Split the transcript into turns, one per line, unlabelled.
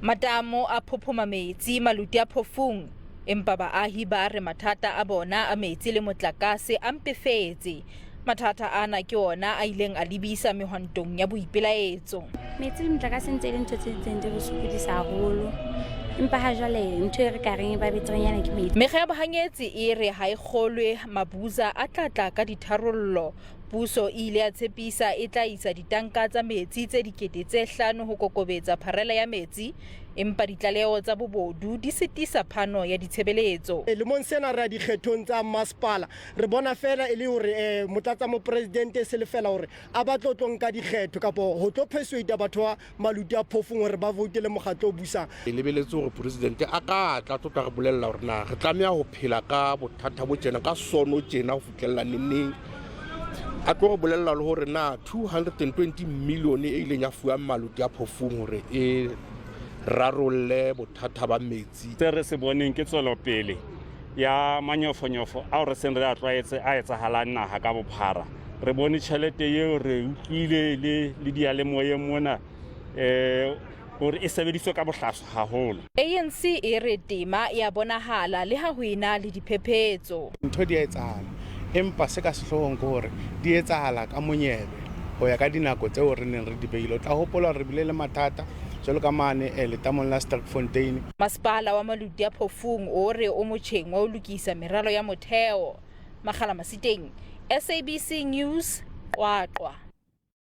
Matamo a phophoma metsi Maluti-a-Phofung, empa baahi ba re mathata a bona a metsi le motlakase a mpefetse. Mathata ana ke ona a ileng a lebisa mehwantong ya boipelaetso.
Metsi le motlakase ntse e le ntho tse ntseng di re sokodisa haholo, empa ha jwale ntho e re ka reng e ba beterenyana ke metsi.
Mekga ya bohanyetsi e re ha e kgolwe Mabuza a tla tla ka ditharollo. Puso e ile ya tshepisa e tla isa ditanka tsa metsi tse 5000 ho kokobetsa pharela ya metsi, empa ditlaleho tsa bobodu di sitisa phano ya ditshebeletso.
Lemong sena re ya dikgethong tsa masepala. Re bona feela e le hore motlatsamopresidente e se le feela hore a batle ho tlo nka dikgetho kapa ho tlo persuade batho ba Maluti a Phofung hore ba voutele mokgatlo o busang.
Re lebeletse hore presidente a ka tla tlo tla re bolella hore na re tlameha ho phela ka bothata bo tjena, ka sono tjena ho fihlella neneng. A tlo re bolella le hore na 220 million e ileng ya fuwa Maluti a Phofung hore e rarolle bothata ba metsi.
Se re se boneng ke tswelopele ya manyofonyofo ao re seng re a tlwaetse a etsahalang naha ka bophara. Re bone tjhelete eo, re utlwile le le diyalemoyeng mona um hore e sebediswe ka bohlaswa haholo.
ANC e re tema e a bonahala le ha ho ena le diphephetso.
Ntho di a etsahala, empa se ka sehloohong ke hore di etsahala ka monyebe ho ya ka dinako tseo re neng re di behile. O tla hopola hore re bile le mathata jwalo ka mane letamong la Sterkfontein.
Masepala wa Maluti a Phofung o re o motjheng wa ho lokisa meralo ya motheo. Makgala Masiteng, SABC News, Qwaqwa.